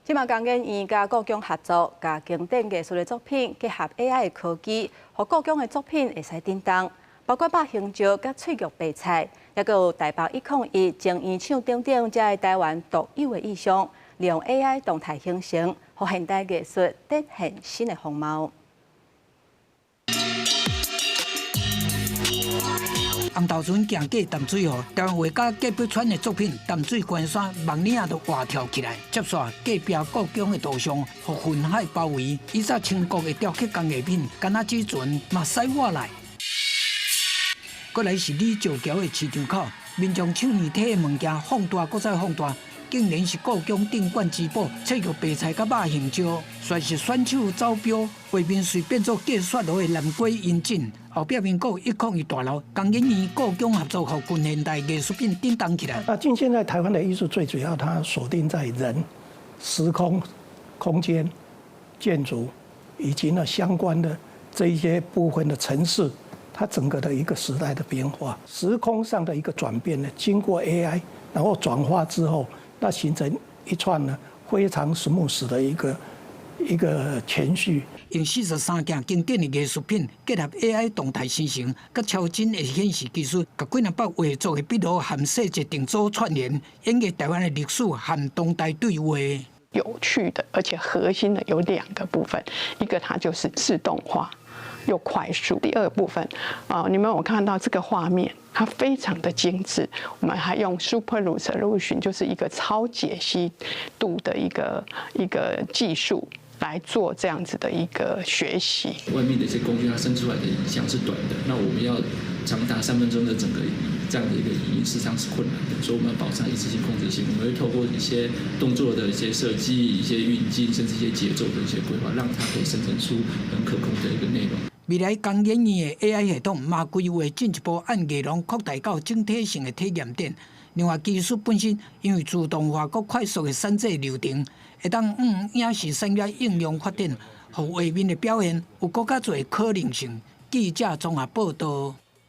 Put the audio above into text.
這馬工研院佮故宮合作，共經典藝術的作品結合 AI 的科技，予故宮的作品會使振動，包括肉形石佮翠玉白菜，抑閣有台北101情緣廠等等，這个台灣獨有的意象，利用 AI 動態生成，予現代藝術展現新的風貌。紅頭船行過淡水河，台灣畫家郭柏川的作品《淡水關山》網鏈仔都活跳起來。接續隔壁故宮的圖像，予雲海包圍，以早清國的雕刻工藝品，敢若這陣嘛使活來。過來是李石橋的市場口，民眾手呢提的物件放大，閣再放大，竟然是故宮鎮館之寶翠玉白菜佮肉形石，煞是選手走標，畫面遂變做過雪爐的南瓜引進。後壁民國101大樓，工研院故宮合作，予近現代藝術品振動起來。那近現代台灣的藝術最主要，它鎖定在人、時空、空間、建築以及呢相關的這一些部分的城市，它整個的一個時代的變化，時空上的一個轉變呢，經過 AI 然後轉化之後，那形成一串呢非常 smooth 的一個程序。用43件經典的藝術品結合 AI 動態生成，佮超真的顯示技術，共幾若百畫作的筆路和細節定做串聯，演繹台灣的歷史和當代對話。有趣的，而且核心的有兩個部分，一個它就是自動化又快速，第二部分啊，你們有看到這個畫面，它非常的精緻，我們還用 Super Resolution，就是一個超解析度的一個技術來做這樣子的一個學習。外面的一些工具，它生出來的影像是短的，那我們要長達3分鐘的整個這樣的一個影音，事實上是困難的，所以我們要保障一致性、控制性，我們會透過一些動作的一些設計、一些運鏡，甚至一些節奏的一些規劃，讓它可以生成出很可控的一個內容。未來工研院的 AI 系統嘛規劃進一步按藝廊擴大到整體性的體驗展。另外，技術本身因為自動化閣快速的產製流程，會當向影視產業應用發展，予畫面的表現有閣較濟可能性。記者綜合報道。